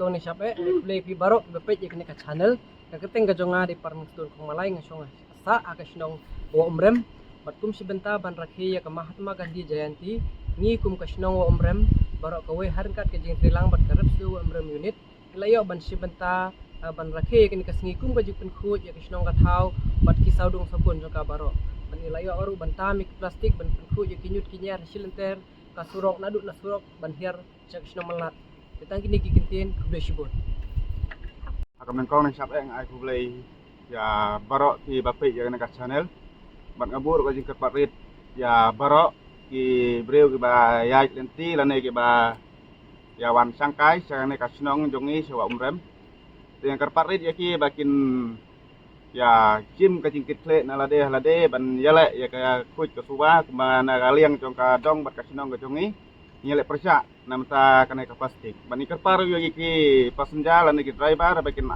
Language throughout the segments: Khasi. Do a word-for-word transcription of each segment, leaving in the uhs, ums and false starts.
Tang ne shap eh, khublei phi baroh kiba peit ïa kane ka channel. Ka kyrteng ka jong nga dei Parmingstone Khongmalai, nga shong ha sah ha ka shnong Wah Umrem. Bad kum shi bynta ban rakhe ïa ka Mahatma Gandhi Jayanti, ngi kum ka shnong Wah Umrem baroh kawei ha ryngkat ka jingtreilang bad ka Rep Siew Wah Umrem Unit, ngi la ïoh ban shi bynta, ah, ban rakhe ïa kane ka sngi kum ka jingpynkhuid ïa ka shnong ka thaw bad ki sawdong sawkun jong ka baroh. Bad ngi la ïoh ruh ban tam ïa ki plastik ban pynkhuid ïa ki ñiut ki ñiar ha shi lynter ka surok, naduh na surok ban hiar sha ka shnong Mawlad. Te tang kine ki kyntien, khublei shibun. Ha ka nyngkong ne shap eh, nga ai khublei ïa baroh kiba peit ïa kane ka channel. Bad nga buh ruh ka jingkyrpad rit ïa baroh ki briew kiba ïaid lynti lane kiba ïa wan shangkai sha kane ka shnong jong ngi sha Wah Umrem. Te nga kyrpad rit ïa ki ba kin ïa shim ka jingkitkhlieh na lade ha lade ban ïaleh ïa ka khuid ka suba kumba na ka liang jong ka dong bad ka shnong ka jong ngi, ngi ïaleh pyrshah na bynta kane ka plastik. Bad ngi kyrpad ruh ïa ki passenger lane ki driver ba kin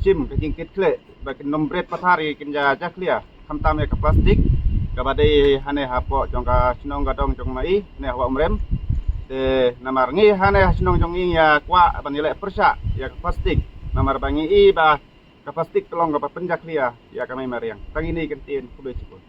shim ka jingkitkhlieh, ba kin nym bret pathar, kin ïa jakhlia khamtam ïa ka plastik kaba dei hangne hapoh jong ka shnong ka dong jong ngi hangne ha Wah Umrem. Te namar ngi hangne ha shnong jong ngi ngi ïa kwah ban ïaleh pyrshah ïa ka plastik, namar ba ngi i ba ka plastik ka long kaba pynjakhlia ïa ka mei mariang. Tang kine ki kyntien, khublei shibun.